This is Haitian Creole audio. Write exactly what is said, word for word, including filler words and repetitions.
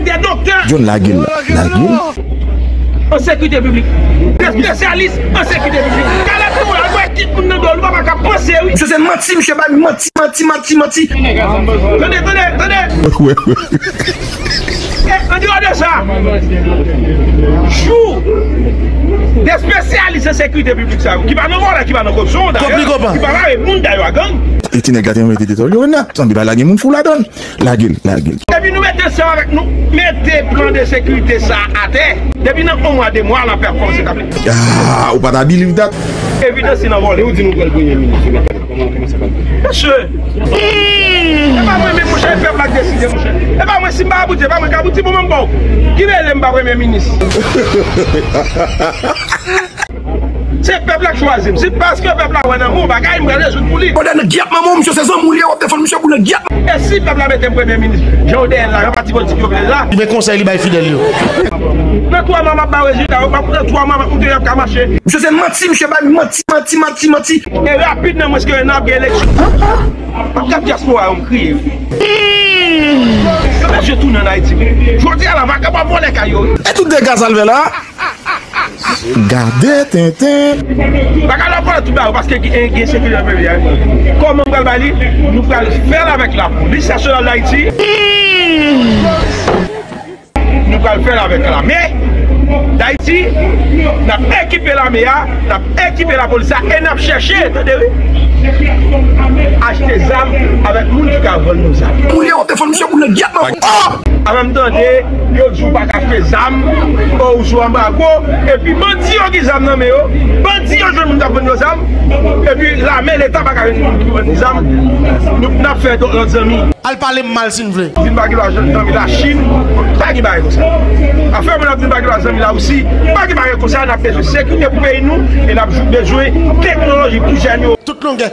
Dè doktè. John, lage l la. Lage l. An sekirite piblik. Dè espesyalis an sekirite piblik. Kalòt nou, al wè kit moun nan do l, ou pa ka panse, wi. Misye se manti, misye bay manti, manti, manti, manti. Tande, tande, tande. Wè, wè. E, andeyò de sa, jou dè espesyalis an sekirite piblik sa yo, ki pa nan vòlè, ki pa nan kòpsyon, dayè, ki pa mare moun, dayè, a gang. E ti nèg la te mete detòl yo nèt, sanble pa lage moun fou ladan l. Lage l, lage l. Depi nou mete ansanm avèk nou, mete plan de sekirite sa atè, depi nan yon mwa, de mwa, lapè ap kòmanse tabli. Ah, ou pa ta believe that? Evidans li nan vòlè. E ou di nou pral premye minis, ou mèt kòman, kòman sa pral fèt? Mesye, e pa mwen menm, monchè, e pèp la k deside, monchè. E pa mwen, si m pa abouti, e pa mwen k abouti pou mwen, bon. Ki rele m pa premye minis? Se pèp la k chwazi m. Se paske pèp la wè nan mwen yon bagay, m pral rezoud pou li. Ou nan gyèt manman w, misye se zanmi w li ye, w ap defann misye pou nan gyèt. E si pèp la mete m premye minis, jan yo dèyè l la, jan pati politik yo vle l la. Men konsèy li bay fidèl yo. Nan twa mwa m ap ba w rezilta yo, m ap, nan twa mwa m ap montre y ap ka mache. Misye se manti, misye bay manti, manti, manti, manti. E rapid nan mwens ke yon an ap gen eleksyon. M ap gad dyaspora yo, m kriye, wi. Yo bezwen tounen ann Ayiti. Jodi a la, vakabon ap vòlè kay yo, wi. E tout dega sa l fè la? Gade tenten. Bagay la pral tout ba yo paske gen, gen sekirite nan peyi a. Kòman nou pral bay li? Nou pral fè l avèk lapolis nasyonal d Ayiti. Nou pral fè l avèk lame d Ayiti. N ap ekipe lame a, n ap ekipe lapolis la e n ap chèche, tande wi, achte zam avèk moun ki ka vann nou zam. Pou yo te fè misye pou nan gyèt nan. An menm tande, yo di w pa ka achte zam, o, ou sou anbago, epi bandi yo gen zam nan men yo, bandi yo jwenn moun k ap vann yo zam, epi lame leta pa ka jwenn moun ki vann li zam, nou, n ap fè lòt zanmi. Al pale m mal si n vle. Vin pa gen lajan, zanmi, Lachin pa gen bagay konsa. Afè moun ap vin pa gen lajan, zanmi, Larisi pa gen bagay konsa, n ap bezwen sekirite pou peyi nou, e n ap bezwen teknoloji pou jèn yo. Tout longè.